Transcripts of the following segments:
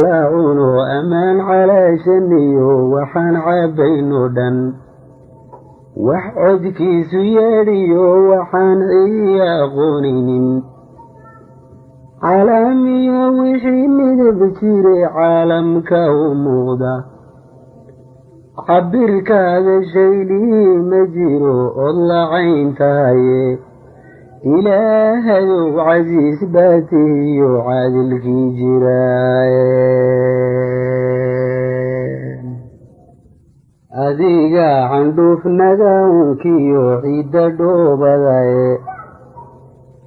La cuno amaan calaashaniyo waxaan cabayno dhan, wax codkiisu yeedhiyo waxaan ciya aqoonaynin, calaamiyo wixii midab jire caalamka u muuqda. Cabirkaaga shaylii ma jiro ood lacayn tahaye. Ilaahayow, casiis baa tihiyo caadilkii jiraaye. Adiga candhuufnaga unkiyo ciidda dhoobadaye,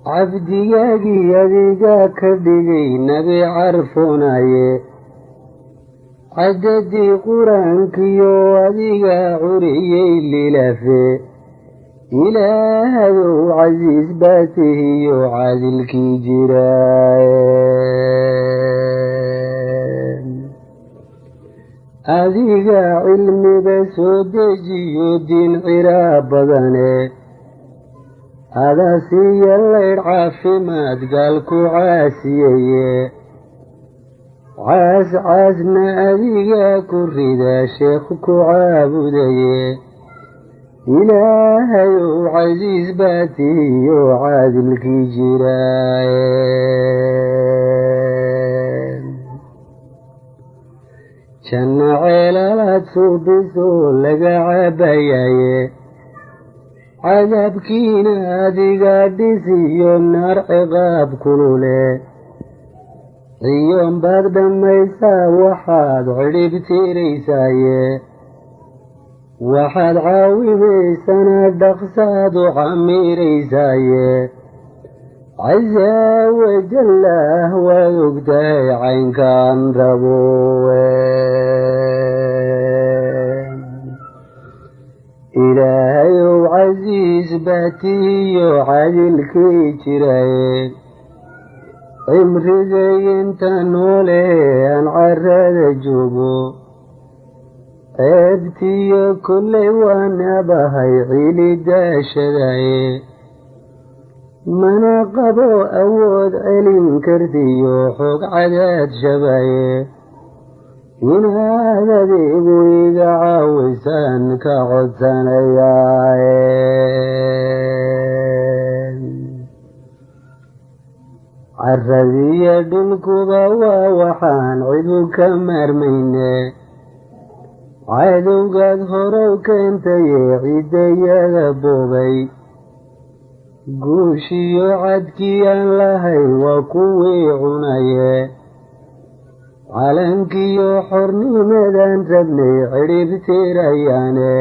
cabdigaagii adiga ka dhigay nabi carfoonaye. Cadadii qur-aankiyo adiga curiyey lilafe. Ilaahayow, casiis baa tihiyo caadilkii jiraaye. Adiga cilmiga soo dejiyo diin ciraa badane, adaa siiya laydh caafimaad gaal ku caasiyeye. Caas caasna adiga ku rida sheekh ku caabudaye. Ilaahayow, casiis baa tihiyo caadilkii jiraaye. Janno ceelalaad suubiso laga cabayaye, cadaabkiina adiga dhisiyo naar ciqaab kulule. Ciyoon baad dhammaysaa waxaad cidhib tiraysaaye, waxaad caawimaysana dhaqsaad u camiraysaaye. Casaa wajallah, waad ogtahay caynkaan rabo. Ilaahayow, casiis baa tihiyo caadilkii jiraye. Cimrigay inta noole aan carada joogo, ceebtiyo kolley waa nabahay cilidaashadaye. Mana qabo awood celin kartiyo xoog cadaad shabaye. Inaad adigu iga caawisaan ka codsanayaaye. Caradiyo dhulkuba waa waxaan cidu ka maarmayne. Cadowgaad horow keentaye ciddayada boobay, guushiyo cadkii aan lahayn waa kuwii cunaye. Calankiyo xornimadan rabnay cidhib tirayaane.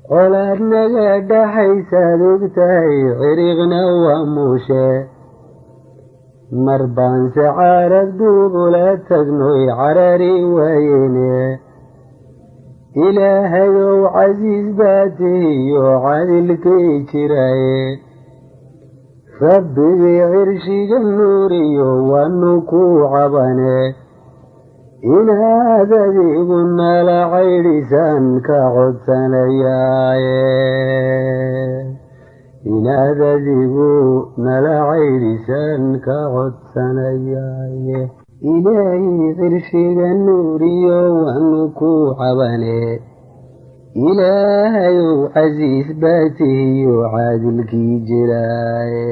Colaad naga dhaxaysaad ogtahay, ciriqna waa muushe. Mar baanse caarag duubula tagnoy carari waayene. Ilaahayow, casiis baa tihiyo caadilkii jiraye. Rabbigii cirshiga nuuriyo waanu ku cabane. Inaad adigu nala caydhisaan ka codsanayaaye. Inaad adigu nala caydhisaan ka codsanayaaye. Ilaahay cirshiga nuuriyo waanu ku cabane. Ilaahayow, casiis baa tihiyo caadilkii jiraaye.